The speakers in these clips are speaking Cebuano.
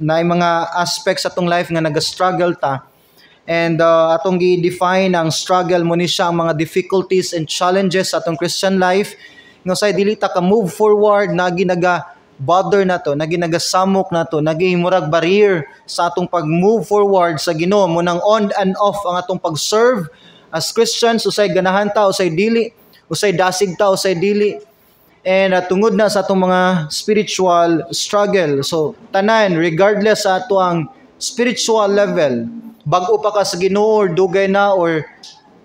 Na mga aspects sa atong life nga naga-struggle ta. And atong gi-define ang struggle mo ni siya ang mga difficulties and challenges sa atong Christian life. Nga say dili ta ka move forward, nagi naga bother na to, nagi nagasamok na to, nagi murag barrier sa atong pag-move forward sa Ginoo mo nang on and off ang atong pag-serve as Christians, usay ganahan ta, usay dili, usay dasig ta, usay dili. And tungod na sa atong mga spiritual struggle. So tanan, regardless sa ato ang spiritual level, bag-o pa ka sa Ginoo or dugay na or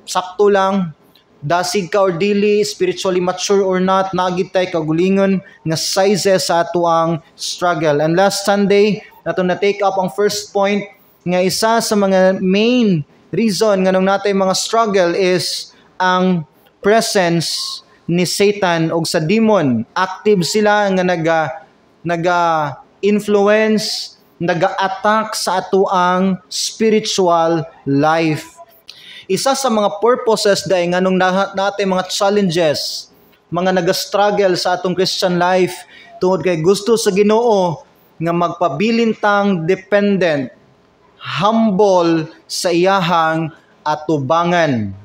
sakto lang, dasig ka or dili, spiritually mature or not, naa gyud tay kaugalingon nga sizes sa ato ang struggle. And last Sunday, nato na take up ang first point nga isa sa mga main reason nganong natay mga struggle is ang presence ni Satan og sa demon. Active sila nga naga influence, naga-attack sa ato ang spiritual life. Isa sa mga purposes dahil nganong natay mga challenges, mga naga-struggle sa atong Christian life, tungod kay gusto sa Ginoo nga magpabilin tang dependent, humble sa iyahang atubangan.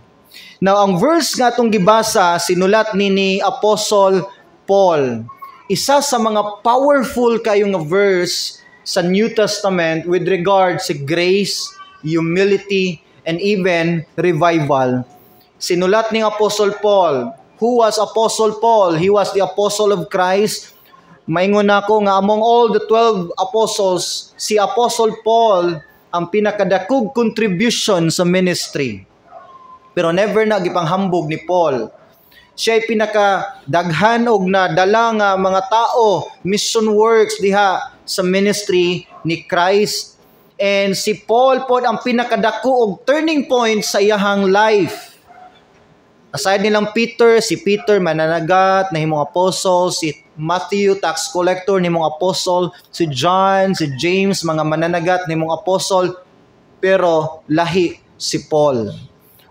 Now, ang verse nga atong gibasa, sinulat ni Apostle Paul. Isa sa mga powerful kayo nga verse sa New Testament with regard sa grace, humility, and even revival. Sinulat ni Apostle Paul. Who was Apostle Paul? He was the apostle of Christ. Maingon ako nga among all the 12 apostles, si Apostle Paul ang pinakadakog contribution sa ministry. Pero never na gipanghambog ni Paul. Siya ay pinakadaghan og nadala nga mga tao, mission works diha sa ministry ni Christ. And si Paul pod ang pinakadako og turning point sa iyahang life. Aside nilang Peter, si Peter mananagat, nahimong apostle, si Matthew, tax collector, nahimong apostle, si John, si James, mga mananagat, nahimong apostle, pero lahi si Paul.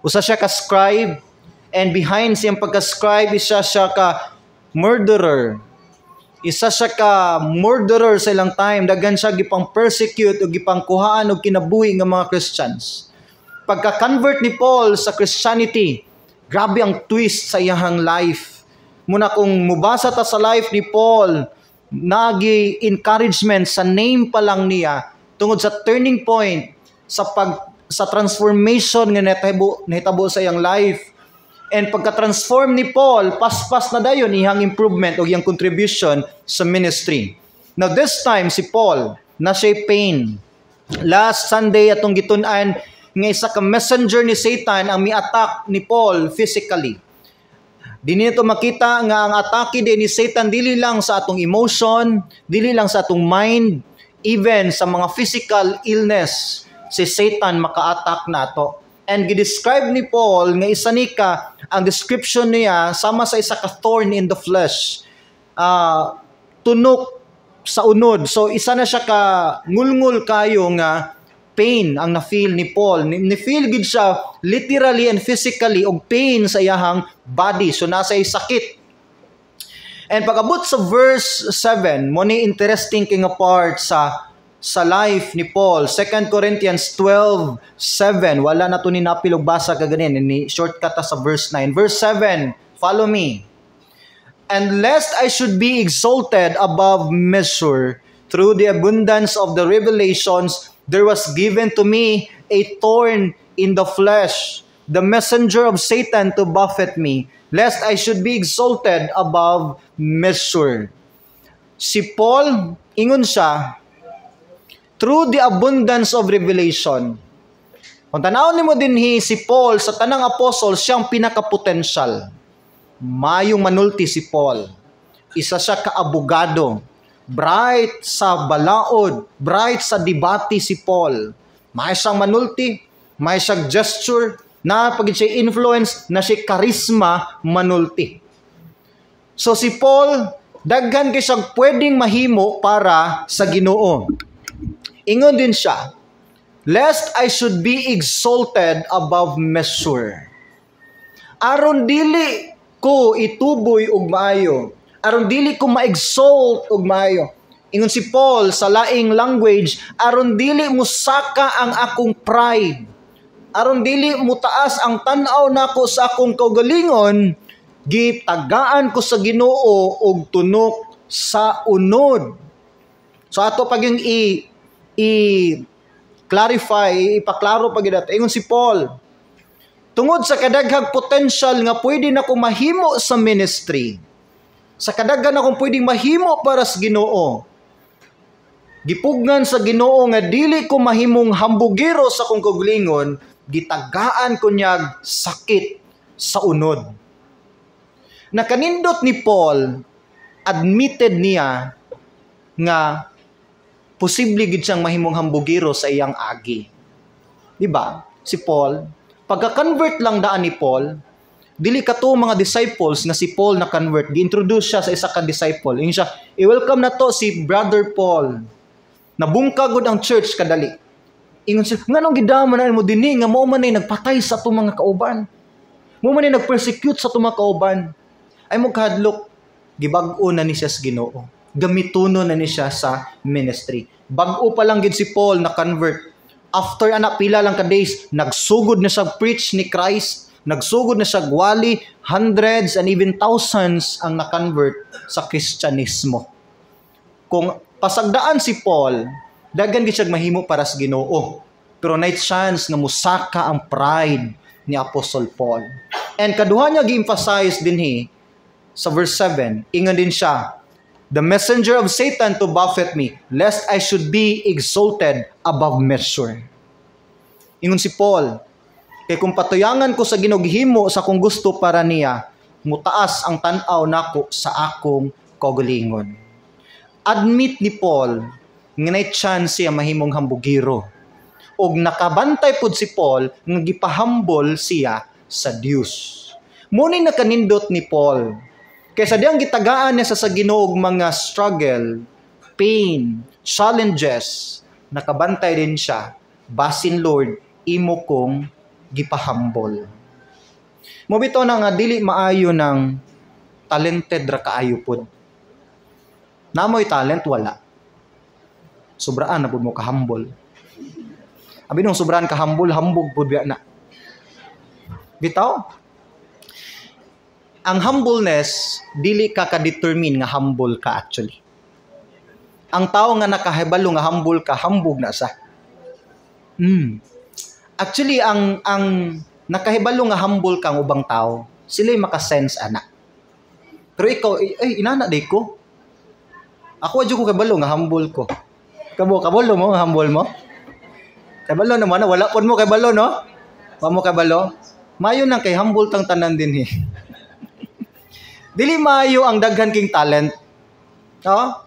Usa siya ka scribe, and behind siyang pagka-scribe, isa siya ka murderer. Isa siya ka murderer sa ilang time. Daghan siya gipang persecute o gipang kuhaan og kinabuhi ng mga Christians. Pagka-convert ni Paul sa Christianity, grabe ang twist sa iyahang life. Muna kung mubasa ta sa life ni Paul, nagi encouragement sa name pa lang niya tungod sa turning point sa transformation nga nahitabo sa iyang life. And pagka-transform ni Paul, paspas na dayon iyang improvement o iyang contribution sa ministry. Now this time si Paul na siya pain. Last Sunday atong gitun-an nga isa ka messenger ni Satan ang mi-attack ni Paul physically. Dinhi to makita nga ang atake din ni Satan dili lang sa atong emotion, dili lang sa atong mind, even sa mga physical illness si Satan maka-attack nato. And gi-describe ni Paul nga isa ni ka, ang description niya sama sa isa ka thorn in the flesh. Tunok sa unod. So isa na siya ka ngulngul kayo nga pain ang na-feel ni Paul. Ni-feel gid siya literally and physically og pain sa iyahang body. So nasa sakit. And pag-abot sa verse 7, mo ni interesting kay nga part sa life ni Paul. 2 Corinthians 12:7. Wala na to ni napil og basa kaganin ni shortcut ta sa verse 9. Verse 7, follow me. "And lest I should be exalted above measure through the abundance of the revelations, there was given to me a thorn in the flesh, the messenger of Satan to buffet me, lest I should be exalted above measure." Si Paul, ingon siya, through the abundance of revelation. Kung tanawon nimo dinhi si Paul, sa tanang apostle, siyang pinaka-potential. Mayong manulti si Paul. Isa siya ka-abogado. Bright sa balaod, bright sa debate si Paul. May siyang manulti, may siyang gesture, na pag siya influence, na siya charisma manulti. So si Paul, daghan kay siya pwedeng mahimo para sa Ginoo. Ingon din siya, "Lest I should be exalted above measure." Aron dili ko ituboy og maayo. Aron dili ko ma-exalt og maayo. Ingon si Paul sa laing language, aron dili mo saka ang akong pride, aron dili mo taas ang tan-aw nako sa akong kaugalingon, gitagaan ko sa Ginoo og tunok sa unod. So ato pag yung i clarify, ipaklaro pa gyud. Ingon si Paul, tungod sa kadaghang potential nga pwede na ko mahimo sa ministry, sa kadaghan akong pwedeng mahimo para sa Ginoo, gipugngan sa Ginoo nga dili ko mahimong hambugero sa akong kaugalingon, gitagaan ko niyag sakit sa unod. Nakanindot ni Paul, admitted niya nga posible gid siyang mahimong hambugero sa iyang agi. Di ba? Si Paul, pagka-convert lang daan ni Paul, dili kato mga disciples nga si Paul na convert, gi-introduce siya sa isa ka disciple. Ingon siya, "I-welcome na to si Brother Paul." Nabungkag gud ang church kadali. Ingon siya, "Nganong gidama na mo dinhi nga mao man ay nagpatay sa atong mga kauban? Mao man ay nagpersecute sa atong mga kauban?" Ay mo kahadlok, gibag-o na ni siya sa Ginoo. Gamituno na ni siya sa ministry. Bag-o pa lang gid si Paul na convert. After ana pila lang ka days, nagsugod na siya preach ni Christ, nagsugod na siya gwali, hundreds and even thousands ang na-convert sa Kristyanismo. Kung pasagdaan si Paul, daghan gid siya mahimo para sa Ginoo. Pero nay chance nga musaka ang pride ni Apostle Paul. And kaduha niya gi-emphasize dinhi sa verse 7, ingon din siya, "The messenger of Satan to buffet me, lest I should be exalted above measure." Ingon si Paul, kay kung patuyangan ko sa Ginoo himo sa akong gusto para niya, mutaas ang tan-aw nako sa akong kaugalingon. Admit ni Paul nga nay chance siya mahimong hambugiro. Og nakabantay pud si Paul nga gipahambol siya sa Dios. Mao ni nakanindot ni Paul. Kaysa diyang gitagaan niya sa Ginoo og mga struggle, pain, challenges, nakabantay din siya, "Basin Lord, imo kong gipahambol." Mo bitaw na nga dili maayo ng talented ra kaayo pod. Namoy talent, wala. Sobraan na pud mo kahambol. Abi nung sobraan kahambol, hambog pud biya na. Bitaw? Ang humbleness, dili ka ka-determine nga humble ka actually. Ang tao nga nakahibalo nga humble ka, hambog na sa. Actually, ang nakahibalo nga humble ka ang ubang tao, sila'y makasense ana. Pero ikaw, ay, inana day ko. Ako adyo ko kabalo nga humble ko. Kabo, kabalo mo nga humble mo? Kabalo naman, wala pud mo kabalo, no? Wa mo kabalo? Mayo nang kay humble tang tanan din eh. Dili maayo ang daghan king talent. No?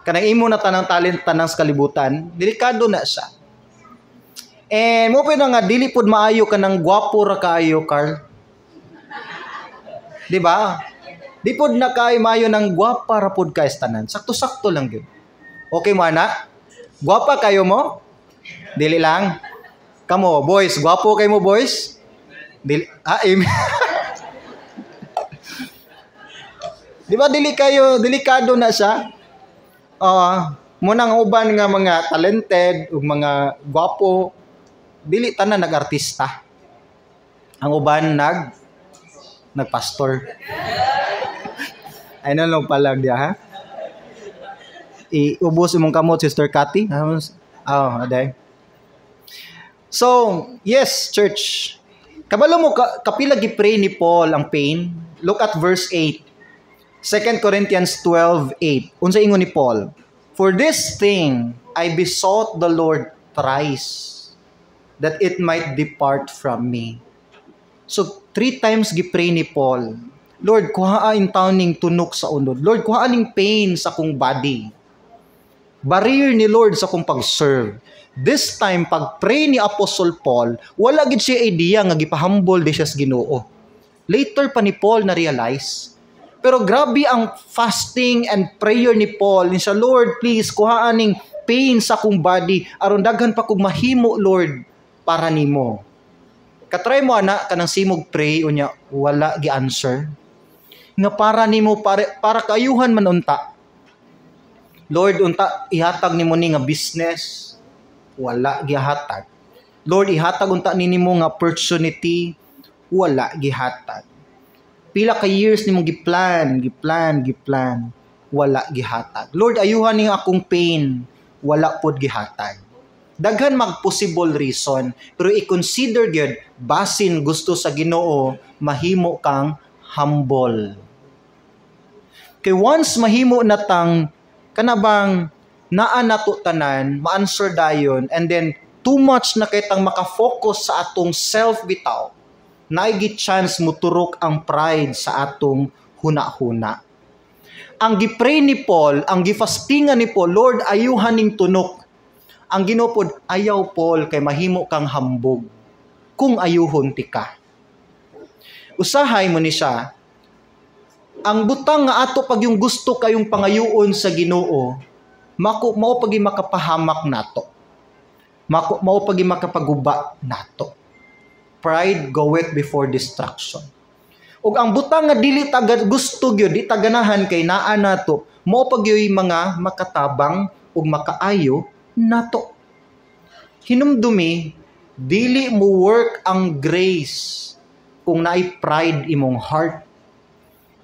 Kanang imo na tanang talent tanang sa kalibutan, delikado na siya. And mo pa nga dili pud maayo kanang gwapo ra kaayo, Carl. Di ba? Di pod na kay maayo nang gwapa ra pod kay tanan. Sakto-sakto lang gyud. Okay mo ana? Gwapa kayo mo? Dili lang. Kamo, boys, gwapo kay mo, boys? Dili ah, im. Di ba dili kayo delikado na siya? Mo nang uban nga mga talented ug mga gwapo, dili tanan nag-artista. Ang uban nagpastor. Ay na lang palag diya ha. Iubos imong kamot, Sister Cathy. Oh, aday. So, yes, church. Kabalo mo kapila gi-pray ni Paul ang pain. Look at verse 8. 2 Corinthians 12:8. Unsa ingon ni Paul? "For this thing I besought the Lord thrice, that it might depart from me." So, three times gi-pray ni Paul, "Lord, kuhaa in taon ning tunok sa unod. Lord, kuhaa ning pain sa akong body." Barrier ni Lord sa akong pag-serve. This time, pag-pray ni Apostle Paul, wala gid siya idea nga gipahambol di siya sa Ginoo. Later pa ni Paul na-realize. Pero grabe ang fasting and prayer ni Paul. Ni siya, "Lord, please, kuhaan ning pain sa akong body. Aron daghan pa kog mahimo, Lord, para nimo." Katry mo ana kanang simog pray unya wala gi-answer. Nga para nimo para kayuhan man unta. Lord, unta ihatag nimo ni nga business, wala gihatag. Lord, ihatag unta ni nimo nga opportunity, wala gihatag. Pila ka years nimo giplan, giplan, giplan, wala gihatag. Lord, ayuhan ning akong pain, wala pod gihatag. Daghan mag possible reason, pero i-consider gyud basin gusto sa Ginoo mahimo kang humble. Kay once mahimo na tang kanabang naa nato tanan, ma-answer dayon, and then too much na kay tang makafocus sa atong self bitaw, naay chance muturok ang pride sa atong huna-huna. Ang gipray ni Paul, ang gifastingan ni Paul, "Lord, ayuhan ning tunok." Ang Ginoo pod, "Ayaw, Paul, kay mahimo kang hambog kung ayuhon ti ka." Usahay mo ni siya, ang butang nga ato pag yung gusto kayong pangayuon sa Ginoo, mako mao pagi makapahamak nato. Mako mao pagi makapaguba nato. Pride goeth before destruction. Ug ang butang nga dili ta gusto gyud, di ta ganahan kay naa nato, mao pag mga makatabang ug makaayo nato. Hinumdumi, dili mo work ang grace kung naay pride imong heart.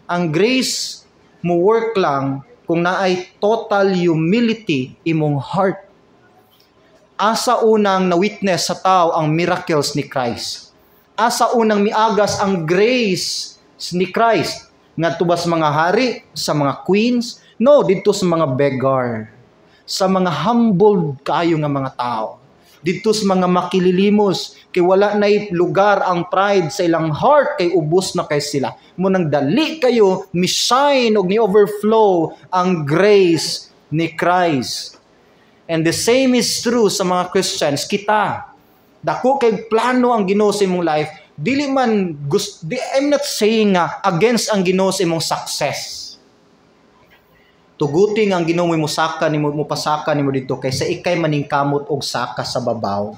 Ang grace mo work lang kung naay total humility imong heart. Asa unang na-witness sa tao ang miracles ni Christ? Asa unang miagas ang grace ni Christ? Ngadto ba sa mga hari, sa mga queens? No, didto sa mga beggar, sa mga humble kayo nga mga tao. Didto sa mga makililimos kay wala nay lugar ang pride sa ilang heart kay ubos na kay sila. Mao nang dali kayo mi shine og ni overflow ang grace ni Christ. And the same is true sa mga Christians. Kita, dako kay plano ang Ginoo sa imong life. Dili man gust di, I'm not saying nga against ang Ginoo sa imong success. Tuguti nga ang Ginoo mo musaka nimo, mupasaka nimo didto kaysa ikay maningkamot og saka sa babaw.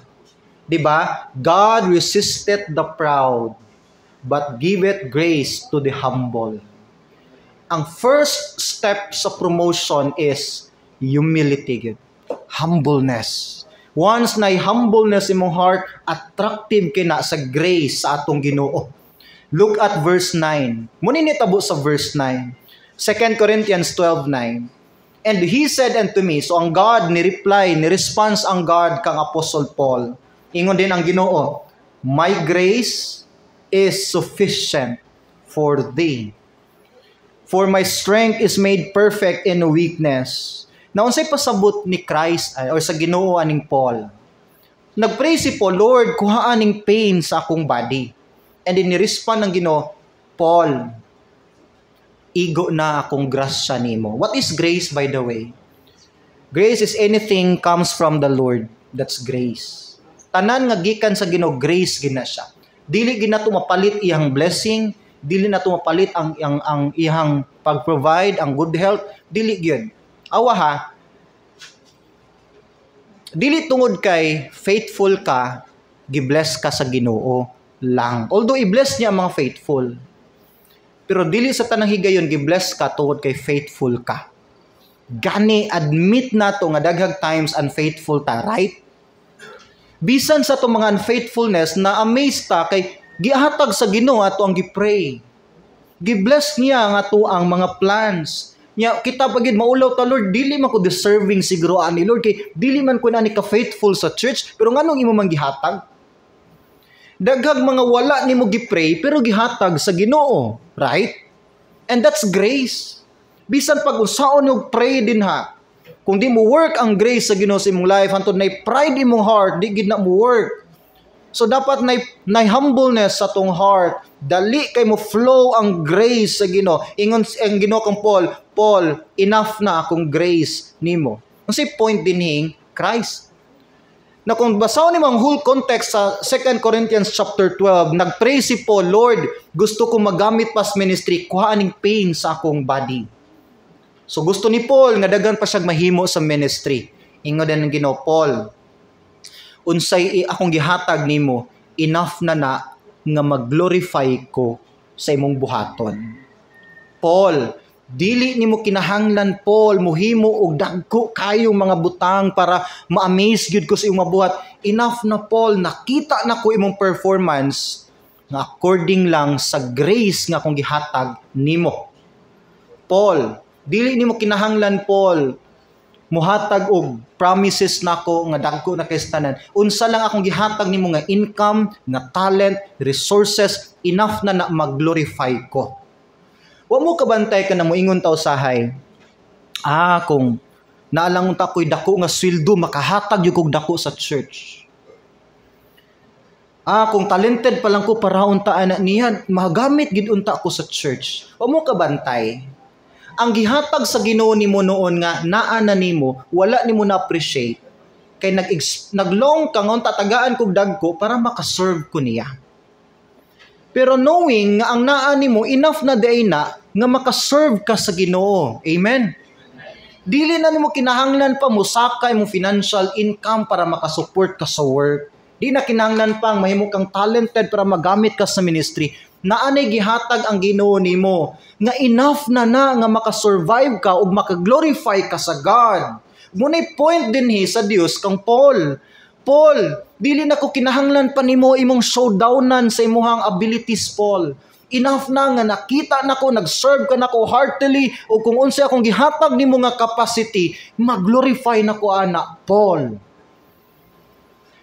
'Di ba? God resisted the proud but giveth grace to the humble. Ang first step sa promotion is humility, humbleness. Once na humbleness imong heart, attractive kina sa grace sa atong Ginoo. Look at verse 9. Mao ni nitabo sa verse 9. 2 Corinthians 12:9. "And he said unto me," so ang God ni reply, ni response ang God kang Apostle Paul. Ingon din ang Ginoo, "My grace is sufficient for thee. For my strength is made perfect in weakness." Na unsay pasabot ni Christ ay, or sa Ginoo aning Paul? Nagpray si Paul, "Lord, kuhaan ning pain sa akong body." And then ni-respond ng Ginoo, "Paul, igo na akong grasya nimo." What is grace, by the way? Grace is anything comes from the Lord. That's grace. Tanan nga gikan sa Ginoo, grace gina siya. Dili gina mapalit iyang blessing, dili na mapalit ang iyang pag-provide, ang good health, dili gyud. Awa ha. Dili tungod kay faithful ka, gibless ka sa Ginoo lang. Although i-bless niya ang mga faithful. Pero dili sa tanang higayon gibless ka tungod kay faithful ka. Gani admit nato nga daghang times unfaithful ta, right? Bisan sa atong mga unfaithfulness, na amaze ta kay gihatag sa Ginoo ato ang gipray. Gibless niya ang ato ang mga plans. Nya kita pagid maulaw ta, "Lord, dili man ko deserving siguro ani, Lord, kay dili man ko nani ka faithful sa church, pero nganong imo man gihatag?" Daghang mga wala nimo gipray pero gihatag sa Ginoo, right? And that's grace. Bisan pag unsaon og pray din ha, kung di mo work ang grace sa Ginoo sa imong life hantod nay pride imong heart, di gid na mo work. So dapat nay humbleness sa tong heart. Dali kay mo flow ang grace sa Ginoo. Ingon ang Ginoo kang Paul, "Paul, enough na akong grace nimo." Unsay point dinhing Christ? Na kung basahon nimo ang whole context sa 2 Corinthians chapter 12, nagpray si Paul, "Lord, gusto ko magamit pas ministry, kuha ning pain sa akong body." So gusto ni Paul nga daghan pa siya mahimo sa ministry. Ingon din ng Ginoo, "Paul, unsay akong gihatag nimo, enough na na nga mag-glorify ko sa imong buhaton. Paul, Dili nimo kinahanglan, Paul, muhimo og dagko kayong mga butang para ma-amaze gyud ko sa imong mabuhat. Enough na, Paul, nakita na ko imong performance nga according lang sa grace nga akong gihatag nimo. Paul, dili nimo kinahanglan, Paul, muhatag og promises nako nga dagko na kay tanan. Unsa lang akong gihatag nimo nga income, nga talent, resources, enough na na mag-glorify ko. Wa mo kabantay ka na moingon ta usahay. "Ah, kung naa lang unta ko'y dako nga sweldo, makahatag gyud kog dako sa church. Ah, kung talented pa lang ko para unta ana niya, magamit gid unta ko sa church." Wa mo kabantay. Ang gihatag sa Ginoo nimo noon nga naa na nimo, wala nimo na appreciate. Kay naglong ka nga unta tagaan kog dagko para makaserve ko niya. Pero knowing nga ang naa nimo, enough na diay na nga makaserve ka sa Ginoo. Amen. Dili na nimo kinahanglan pa musaka imong financial income para makasupport ka sa work. Di na kinahanglan pa ang mahimo kang talented para magamit ka sa ministry. Naanay gihatag ang Ginoo nimo nga enough na na nga makasurvive ka ug makaglorify ka sa God. Muna'y point dinhi sa Dios kang Paul. "Paul, dili na ko kinahanglan pa nimo imong showdownan sa imuhang abilities, Paul. Enough na nga nakita nako nag-serve ka nako heartily o kung unsay akong gihatag nimo nga capacity, mag-glorify nako ana, Paul."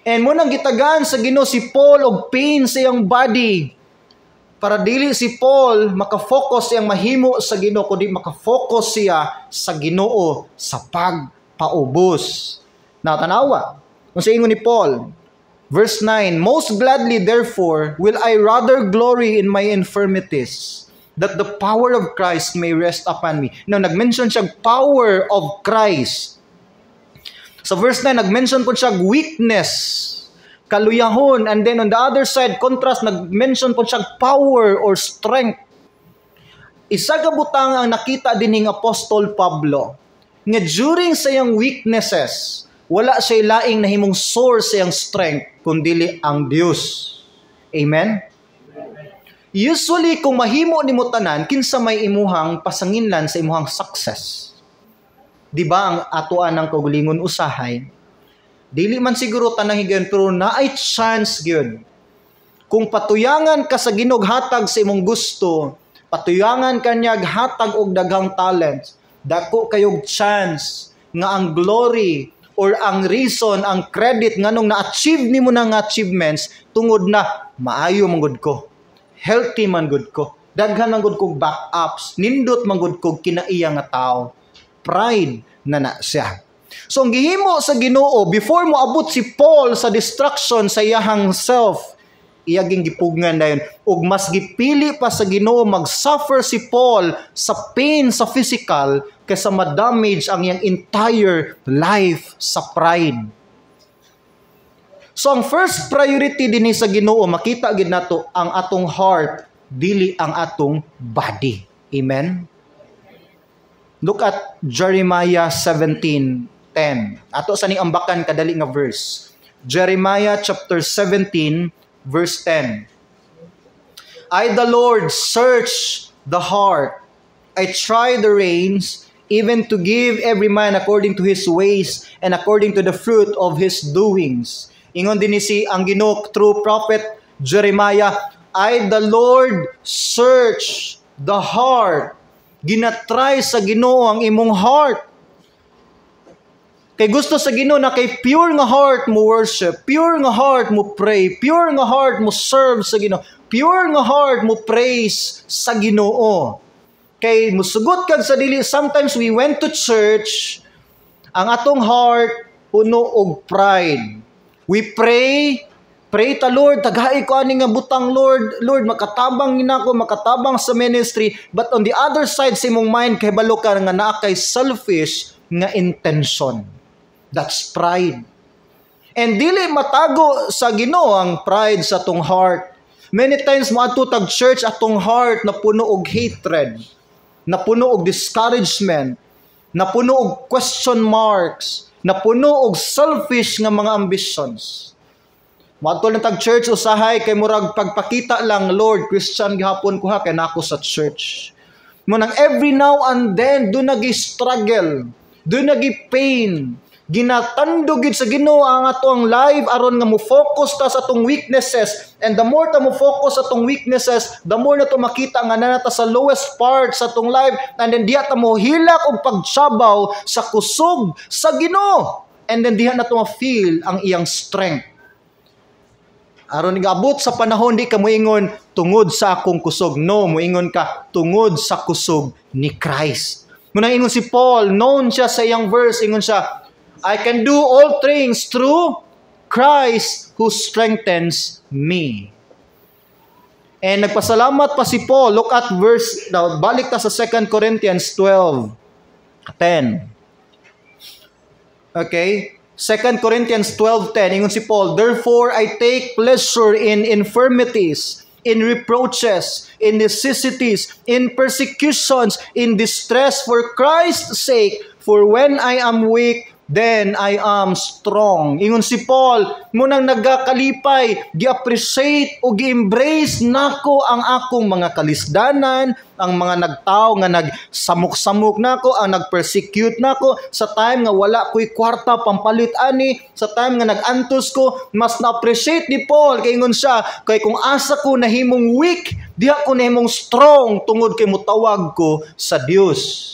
And mo nang gitagaan sa Ginoo si Paul og pain sa iyang body para dili si Paul makafocus siyang mahimo sa Ginoo kundi makafocus siya sa Ginoo sa pagpaubos. Natanawa. Unsa ingon ni Paul? Verse 9, "Most gladly therefore will I rather glory in my infirmities, that the power of Christ may rest upon me." Now, nag-mention siya power of Christ. Sa verse 9, nag-mention po siya weakness, kaluyahon, and then on the other side, contrast, nag-mention po siya power or strength. Isa ka butang ang nakita din ng Apostol Pablo, nga during sa iyang weaknesses, wala siya laing nahimong source sa iyang strength, kundili ang Dios. Amen? Usually, kung mahimo nimo tanan, kinsa may imuhang pasanginlan sa imuhang success? Di ba ang atoan ng kaugalingon usahay? Dili man siguro tanang higayon, pero naay chance gyud. Kung patuyangan ka sa Ginoo hatag sa imong gusto, patuyangan ka niya hatag og daghang talents, dako kayog chance nga ang glory or ang reason, ang credit nganong na-achieve nimo na nga achievements tungod na maayo man gud ko. Healthy man gud ko. Daghan man gud kog backups, nindot man gud kog kinaiya nga tao. Pride na na siya. So ang gihimo sa Ginoo before mo abot si Paul sa destruction sa iyahang self, iyaging gipugngan dayon ug mas gipili pa sa Ginoo mag-suffer si Paul sa pain sa physical kaysa ma-damage ang iyang entire life sa pride. So ang first priority dinhi sa Ginoo, makita gid nato ang atong heart, dili ang atong body. Amen. Look at Jeremiah 17:10. Ato sa ning ambakan kadali nga verse. Jeremiah chapter 17 verse 10. "I, the Lord, search the heart. I try the reins, even to give every man according to his ways and according to the fruit of his doings." Ingon din ni si ang Ginoo through prophet Jeremiah, "I, the Lord, search the heart." Ginatry sa Ginoo ang imong heart. Kay gusto sa Ginoo na kay pure nga heart mo worship, pure nga heart mo pray, pure nga heart mo serve sa Ginoo, pure nga heart mo praise sa Ginoo. Kay musugot kag sa dili, sometimes we went to church, ang atong heart puno og pride. We pray, pray ta, "Lord, tagai ko ani nga butang, Lord. Lord, makatabang nako, makatabang sa ministry." But on the other side sa imong mind, kay balo ka nga naa kay selfish nga intention. That's pride. And dili matago sa Ginoo ang pride sa atong heart. Many times moadto tag church, atong heart napuno og hatred, napuno og discouragement, napuno og question marks, napuno og selfish nga mga ambitions. Moadto lang tag church usahay kay murag pagpakita lang, "Lord, Christian gihapon ko ha, kay nako sa church." Mao nang every now and then, duna struggle, duna pain. Ginatandog gid sa Ginoo ang atoang life aron nga mo focus ta sa atong weaknesses, and the more ta mo focus sa atong weaknesses, the more nato makita nga naa ta sa lowest part sa atong life, and then diha ta mo hilak og pagsabaw sa kusog sa Ginoo, and then diha nato ma-feel ang iyang strength aron nigabot sa panahon di ka moingon, "Tungod sa akong kusog." No, moingon ka, "Tungod sa kusog ni Christ." Mao nang ingon si Paul, known siya sa iyang verse, ingon siya, "I can do all things through Christ who strengthens me." And nagpasalamat pa si Paul. Look at verse, now, balik ta sa 2 Corinthians 12:10. Okay? 2 Corinthians 12:10, ingon si Paul, "Therefore I take pleasure in infirmities, in reproaches, in necessities, in persecutions, in distress for Christ's sake. For when I am weak, then I am strong." Ingon si Paul, mao nang nagakalipay, gi-appreciate o gi-embrace nako ang akong mga kalisdanan, ang mga nagtao nga nagsamok-samok nako, ang nag-persecute nako sa time nga wala ko'y kwarta pampalit ani, sa time nga nag-antos ko, mas na-appreciate ni Paul kay ingon siya, kay kung asa ko nahimong weak, diha ko nahimong strong tungod kay mutawag ko sa Dios.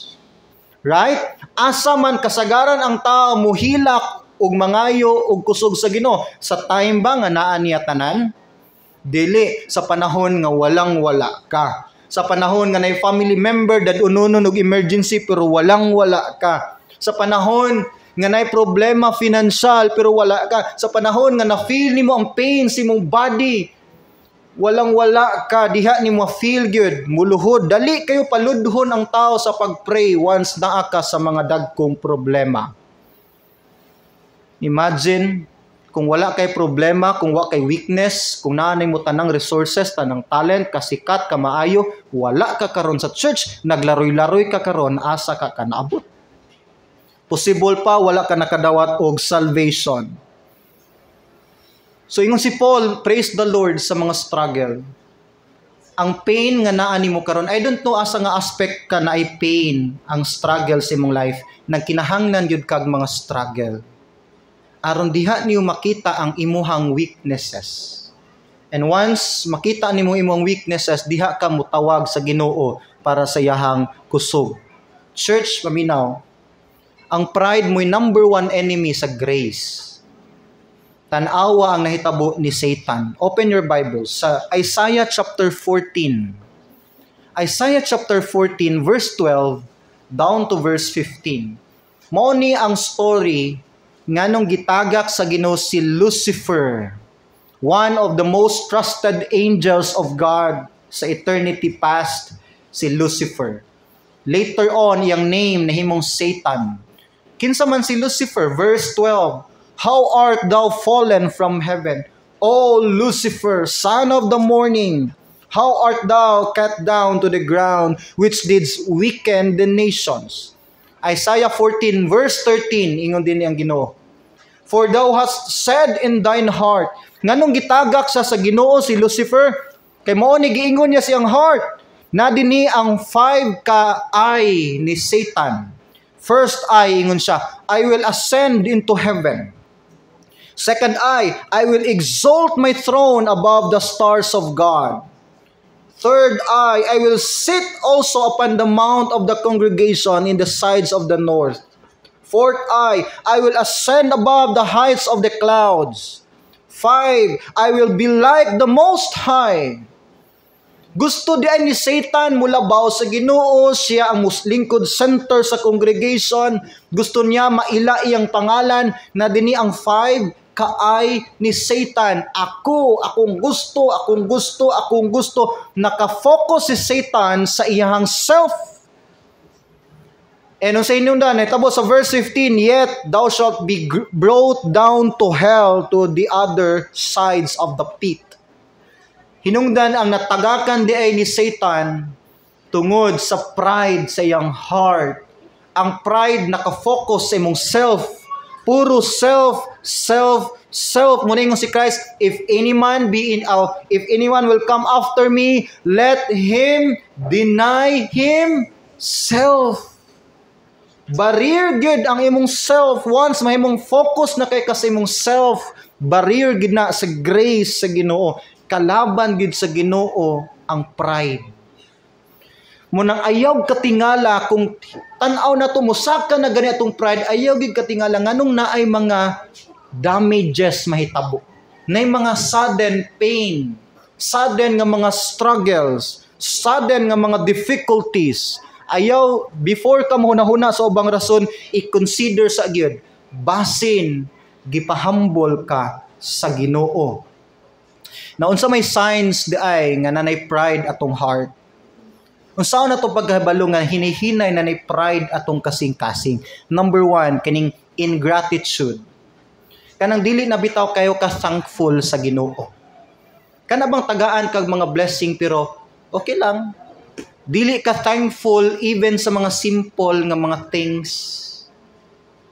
Right? Asa man kasagaran ang tao muhilak og mangayo og kusog sa Ginoo? Sa time ba nga naa niya tanan? Dili, sa panahon nga walang wala ka. Sa panahon nga nay family member dad-onon og emergency pero walang wala ka. Sa panahon nga nay problema financial pero wala ka. Sa panahon nga na-feel nimo ang pain sa imong body, walang wala ka, diha nimo feel good, muluhod. Dali kayo paludhon ang tao sa pag-pray once naa ka sa mga dagkong problema. Imagine kung wala kay problema, kung wa kay weakness, kung naa mo tanang resources, tanang talent, kasikat, kamaayo, wala ka karon sa church, naglaroy-laroy ka karon, asa ka naabot? Possible pa wala ka nakadawat og salvation. So ingon si Paul, praise the Lord sa mga struggle. Ang pain nga naa nimo karon, I don't know asa nga aspect ka naay pain ang struggle sa imong life, nagkinahanglan gyud kag mga struggle. Aron diha niyo makita ang imuhang weaknesses. And once makita nimo imong weaknesses, diha ka mutawag sa Ginoo para sa iyahang kusog. Church, paminaw. Ang pride mo'y number one enemy sa grace. Tan-awa ang nahitabo ni Satan. Open your Bibles sa Isaiah chapter 14. Isaiah chapter 14 verse 12 down to verse 15. Mao ni ang story nganong gitagak sa Ginoo si Lucifer, one of the most trusted angels of God sa eternity past, si Lucifer. Later on, iyang name nahimong Satan. Kinsa man si Lucifer? Verse 12, "How art thou fallen from heaven, O Lucifer, son of the morning? How art thou cut down to the ground, which didst weaken the nations?" Isaiah 14 verse 13, ingon din ang Ginoo. "For thou hast said in thine heart," nganong gitagak sa Ginoo si Lucifer? Kay mao ni giingon niya siyang heart. Na dinhi ang five ka I ni Satan. First I, ingon siya, "I will ascend into heaven." Second I, "I will exalt my throne above the stars of God." Third I, "I will sit also upon the mount of the congregation in the sides of the north." Fourth I, "I will ascend above the heights of the clouds." Five, "I will be like the Most High." Gusto diay ni Satan mulabaw sa Ginoo, siya ang lingkod center sa congregation. Gusto niya maila iyang pangalan na dinhi ang five ka-I ni Satan. Ako, akong gusto, akong gusto, akong gusto. Nakafocus si Satan sa iyang self. And sa inyong dan, tapos sa verse 15, "Yet thou shalt be brought down to hell, to the other sides of the pit." Hinungdan ang natagakan diay ni Satan tungod sa pride sa iyang heart. Ang pride nakafocus sa imong self. Puro self, self, self. Mao na si Christ, if anyone will come after me, let him deny himself. Barrier gid ang imong self. Once mahimong focus na kay ka sa imong self, barrier gid na sa grace sa Ginoo. Kalaban gid sa Ginoo ang pride. Mao nang ayaw katingala kung tan-aw na to, musaka na gani atong pride, ayaw gid katingala nganong naay mga damages mahitabo. Naay mga sudden pain, sudden nga mga struggles, sudden nga mga difficulties. Ayaw, before ka mahuna-huna sa ubang rason, i-consider sa gyud basin gipahambol ka sa Ginoo. Na unsa may signs di ay nga nanay pride atong heart? Unsa na to pagkahibalo nga hinihinay nanay pride atong kasing-kasing? Number one, kining ingratitude. Kanang dili na bitaw kayo ka thankful sa Ginoo. Kana bang tagaan kag mga blessing pero okay lang? Dili ka thankful even sa mga simple nga mga things.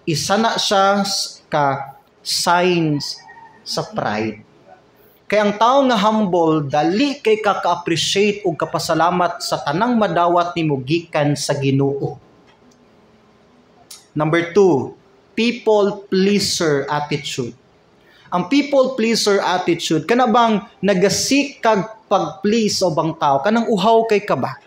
Isa na siya ka signs sa pride. Kay ang tao nga humble, dali kay ka ka-appreciate ug kapasalamat sa tanang madawat nimo gikan sa Ginoo. Number two, people pleaser attitude. Ang people pleaser attitude, kana bang nagaseek kag pag-please sa ubang tao, kanang uhaw kay ka ba?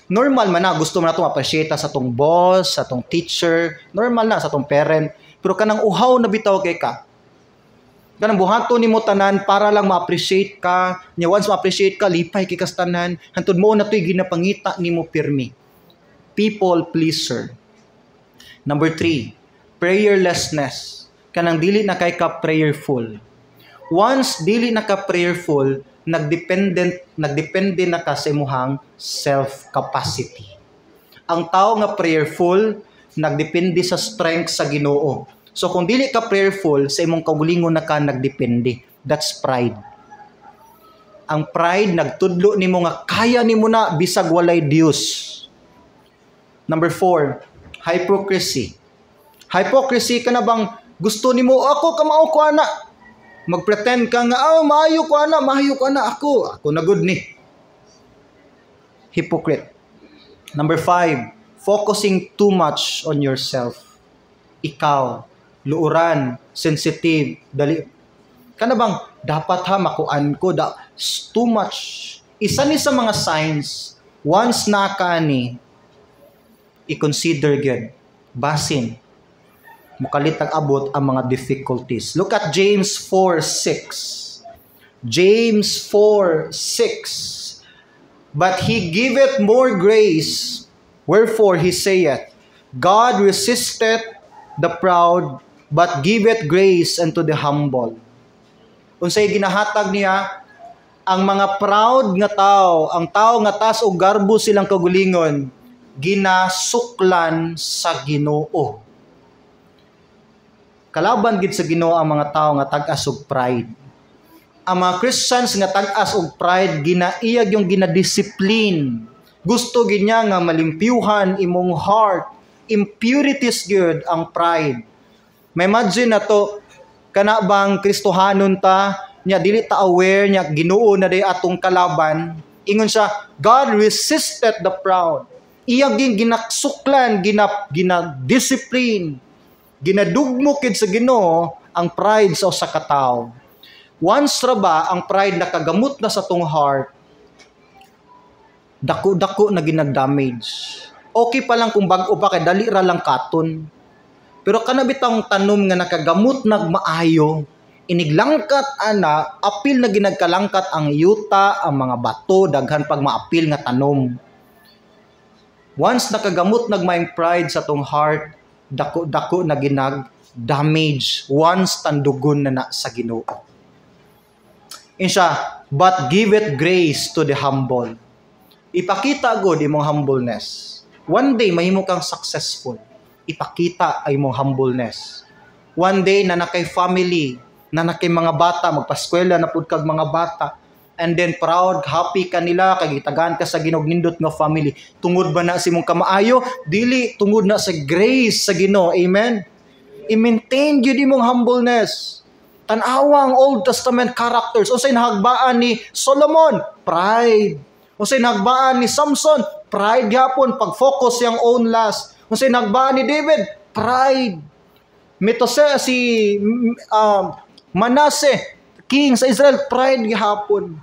Normal man na gusto man nato ma-appreciate sa atong boss, sa atong teacher, normal na sa atong parent, pero kanang uhaw na bitaw kay ka. Kanang buhaton nimo tanan para lang ma-appreciate ka, nya once ma-appreciate ka, lipay kay kas tanan, hantod mo na to'y ginapangita nimo pirmi. People pleaser. Number three, prayerlessness. Kanang dili na kay ka prayerful. Once dili na ka prayerful, nagdepende na ka sa imuhang self capacity. Ang tao nga prayerful, nagdepende sa strength sa Ginoo. So kung dili ka prayerful, sa imong kaugalingon na ka nagdepende. That's pride. Ang pride nagtudlo nimo nga kaya nimo na bisag walay Dios. Number four, hypocrisy. Hypocrisy, kana bang gusto nimo, "Ako kamao ko ana." Magpretend ka nga, "Oh, maayo ko ana, maayo ko ana ako. Ako na good ni." Hypocrite. Number five, focusing too much on yourself. Ikaw, luoran, sensitive, dali. Kana bang, "Dapat ha, makuan ko, da, too much." Isa ni sa mga signs, once na ka ni, i-consider gyud, basin, mukalit ang abot ang mga difficulties. Look at James 4:6. James 4:6. "But he giveth more grace, wherefore he saith, God resisteth the proud, but giveth grace unto the humble." Unsay ginahatag niya? Ang mga proud nga tao, ang tao nga taas og garbo silang kagulingon, ginasuklan sa Ginoo. Kalaban gid sa Ginoo ang mga tao nga tag-as og pride. Ang mga Christians nga tag-as og pride, ginaiyag yung ginadiscipline. Gusto gid niya nga malimpyuhan imong heart. Impurities gyud ang pride. May imagine na to, kana bang Kristohanon ta, nya dili ta aware nya Ginoo na day atong kalaban. Ingon siya, "God resisted the proud." Iyang ginaksuklan, gina discipline, ginadugmo kid sa Ginoo ang pride sa usa ka tawo. Once ra ba ang pride nakagamot na sa tong heart, dako-dako na ginag-damage. Okay pa lang kung bag-o pa kay dali ra lang katon. Pero kana bitang tanom nga nakagamot nag maayo, iniglangkat ana, apil na ginagkalangkat ang yuta, ang mga bato, daghan pag maapil nga tanom. Once nakagamot nagmaing pride sa tong heart, dako-dako na ginag damage once tandugon na na sa Ginoo. Insya, "But give it grace to the humble." Ipakita gud imong humbleness. One day mahimo kang successful. Ipakita ay imong humbleness. One day na nakay family, na nakay mga bata, magpaskwela na pud kag mga bata. And then proud, happy ka nila kay gitagaan ka sa Ginoo nindot nga family. Tungod ba na sa imong kamaayo? Dili, tungod na sa grace sa Ginoo. Amen. I-maintain gyud imong humbleness. Tan-awa ang Old Testament characters. Unsay nahagbaan ni Solomon? Pride. Unsay nahagbaan ni Samson? Pride gyapon, pag-focus siyang own lust. Unsay nahagbaan ni David? Pride. Mitose si Manasseh, king sa Israel, pride gihapon.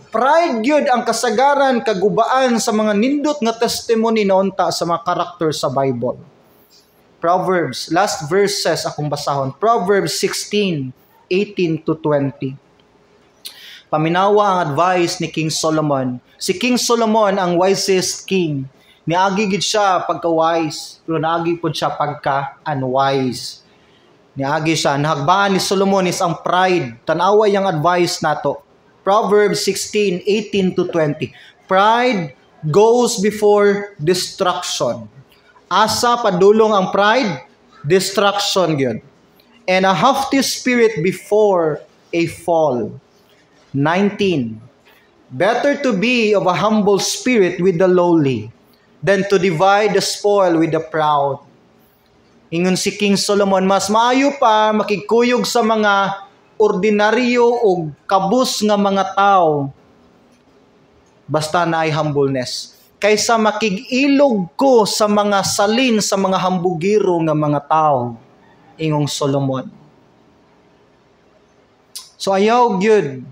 Pride gyud ang kasagaran kagubaan sa mga nindot nga testimony na unta sa mga character sa Bible. Proverbs, last verses akong basahon. Proverbs 16, 18 to 20. Paminawa ang advice ni King Solomon. Si King Solomon ang wisest king. Niagi gid siya pagka-wise, pero naagi pud siya pagka-unwise. Niagi siya. Nahagbaan ni Solomon is ang pride. Tanawa yung advice nato. Proverbs 16, 18 to 20. Pride goes before destruction. Asa padulong ang pride? Destruction gyud. And a haughty spirit before a fall. 19. Better to be of a humble spirit with the lowly than to divide the spoil with the proud. Ingon si King Solomon, mas maayo pa makigkuyog sa mga ordinaryo o kabus nga mga tao basta naay humbleness kaysa makig-ilog ko sa mga salin sa mga hambugiro nga mga tao, ingong Solomon. So ayaw gyud,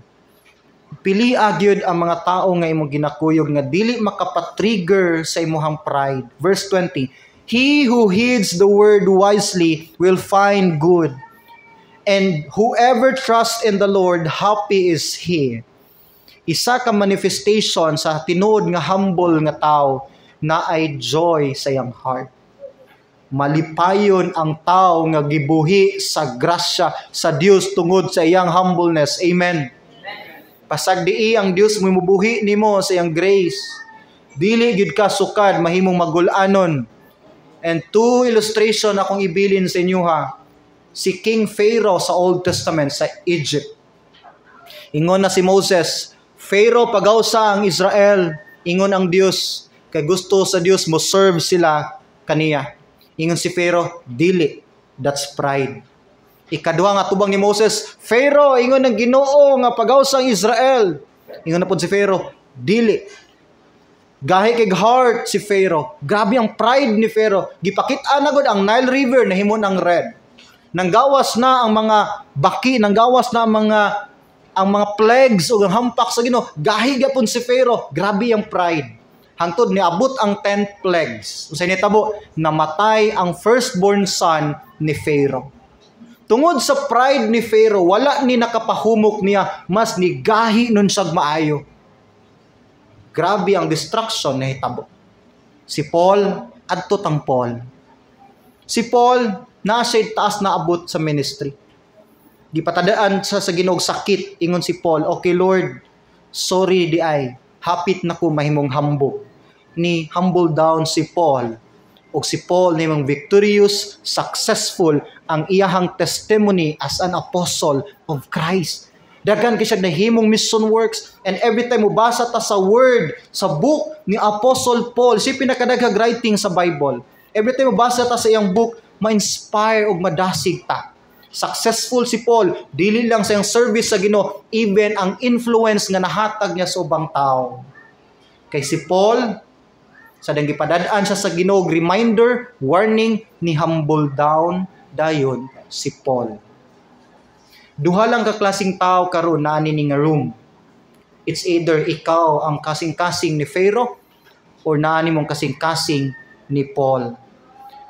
pili gyud ang mga tao nga imong ginakuyog nga dili makapa-trigger sa imong pride. Verse 20, "He who heeds the word wisely will find good. And whoever trusts in the Lord, happy is he." Isa ka manifestation sa tinuod nga humble nga tao na ay joy sa iyang heart. Malipayon ang tao nga gibuhi sa grasya sa Dios tungod sa iyang humbleness. Amen. Pasagdii ang Dios mo mubuhi nimo sa iyang grace. Dili gyud ka sukad mahimong magul-anon. And two illustration akong ibilin sa inyo ha. Si King Pharaoh sa Old Testament sa Egypt. Ingon na si Moses, "Pharaoh, pagawsa ang Israel." Ingon ang Dios, kay gusto sa Dios mo serve sila kaniya. Ingon si Pharaoh, "Dili." That's pride. Ikaduha nga tubang ni Moses, "Pharaoh, ingon ang Ginoo nga pagawsa ang Israel." Ingon na pod si Pharaoh, "Dili." Gahi kay heart si Pharaoh. Grabe ang pride ni Pharaoh. Gipakita na gud ang Nile River nahimo ng red. Nanggawas na ang mga baki, nanggawas na ang mga plagues o ang hampak sa Ginoo. Gahi gapon si Pharaoh. Grabe ang pride. Hangtod niabot ang 10 plagues. Unsay nitabo? Namatay ang firstborn son ni Pharaoh. Tungod sa pride ni Pharaoh, wala ni nakapahumok niya, mas nigahi nun siyag maayo. Grabe ang destruction na hitabo. Si Paul, adto tang Paul. Si Paul, naa siya taas na abot sa ministry. Gipatadaan sa Ginoo sakit, ingon si Paul, "Okay Lord, sorry di ay, hapit na ko mahimong hambog." Ni humble down si Paul, ug si Paul nimong victorious, successful ang iyahang testimony as an apostle of Christ. Daghan kay siya nahimong mission works, and every time mobasa ta sa word sa book ni Apostle Paul, siya pinakadaghag writing sa Bible. Every time mobasa ta sa iyang book, ma-inspire ug madasig ta. Successful si Paul dili lang sa iyang service sa Ginoo, even ang influence nga nahatag niya sa ubang tao. Kay si Paul, sa dang gipadad-an siya sa Ginoo reminder, warning, ni humble down dayon si Paul. Duha lang ka klaseng tao karon naa ni nga room. It's either ikaw ang kasing-kasing ni Pharaoh or naa mong kasing-kasing ni Paul.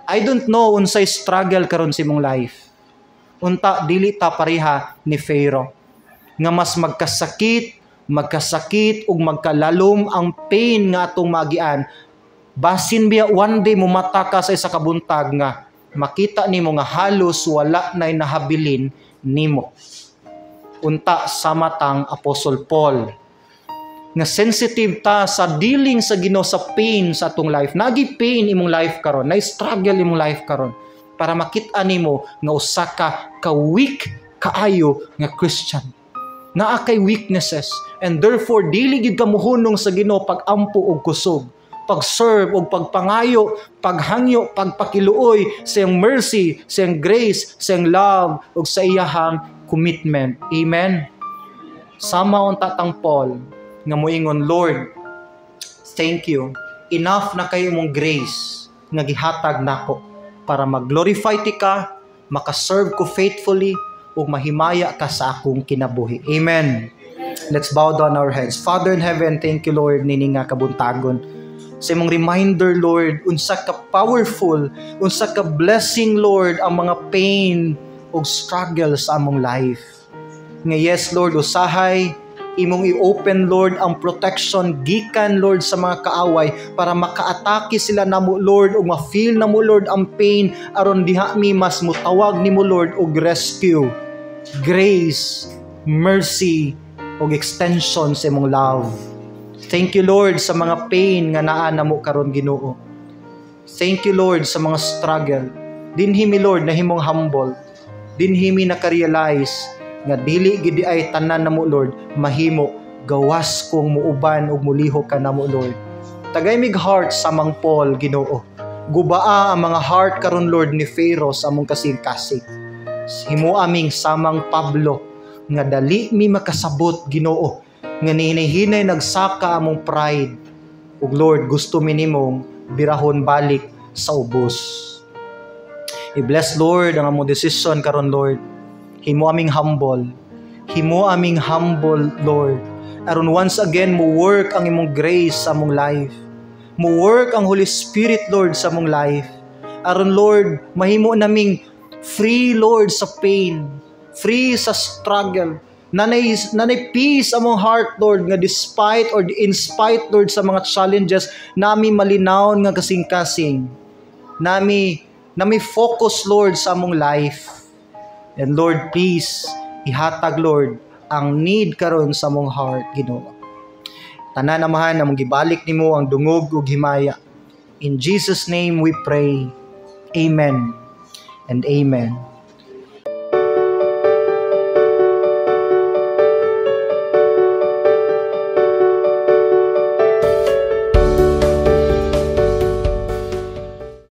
I don't know unsay struggle karon sa imong life. Unta dili ta pareha ni Pharaoh nga mas magkasakit, magkasakit ug magkalalom ang pain nga atong magian. Basin biya one day mumata ka sa isa ka buntag nga makita nimo nga halos wala nay nahabilin nimo. Unta sama tang Apostle Paul nga sensitive ta sa dealing sa Ginoo sa pain sa atong life. Nagi pain imong life karon, na struggle imong life karon para makita nimo nga usa ka ka weak kaayo nga Christian. Naa kay weaknesses and therefore dili gid ka muhunong sa Ginoo pag-ampo og kusog. Pag-serve ug pagpangayo, paghangyo, pagpakiluoy sa iyang mercy, sa iyang grace, sa iyang love ug sa iyahang commitment. Amen. Sama unta tang Paul nga moingon, "Lord, thank you. Enough na kayo imong grace nga gihatag nako para mag-glorify ti ka, makaserve ko faithfully ug mahimaya ka sa akong kinabuhi." Amen. Let's bow down our heads. Father in heaven, thank you, Lord, nini nga kabuntagon. Sa imong reminder, Lord, unsa ka powerful, unsa ka blessing, Lord, ang mga pain ug struggle sa among life. Nga yes, Lord, usahay imong i-open, Lord, ang protection gikan, Lord, sa mga kaaway para makaatake sila namo, Lord, ug ma-feel namo, Lord, ang pain aron diha mi mas mutawag nimo, Lord, og rescue, grace, mercy ug extension sa imong love. Thank you, Lord, sa mga pain nga naa namo karon, Ginoo. Thank you, Lord, sa mga struggle. Dinhi mi, Lord, nahimong humble. Dinhi mi naka-realize nga dili gid ay tanan namo, Lord, mahimo gawas kung muuban ug mulihok ka namo, Lord. Tagay mig heart samang Paul, Ginoo. Gubaa ang mga heart karon, Lord, ni Pharaoh sa among kasing-kasing. Himo aming samang Pablo nga dali mi makasabot, Ginoo, nga nihinay-hinay nagsaka among pride ug, Lord, gusto mi nimong birahon balik sa ubos. I-bless, Lord, ang among decision karon, Lord. Himo aming humble. Himo aming humble, Lord. Aron once again mo work ang imong grace sa among life. Mo work ang Holy Spirit, Lord, sa among life. Aron, Lord, mahimo naming free, Lord, sa pain, free sa struggle. Nanay peace among heart, Lord, nga despite or in spite, Lord, sa mga challenges, nami malinawon nga kasing-kasing. Nami focus, Lord, sa among life. And Lord, please, ihatag, Lord, ang need karon sa among heart, Ginoo. Tanan, Amahan, among gibalik nimo ang dungog ug himaya. In Jesus' name we pray. Amen and amen.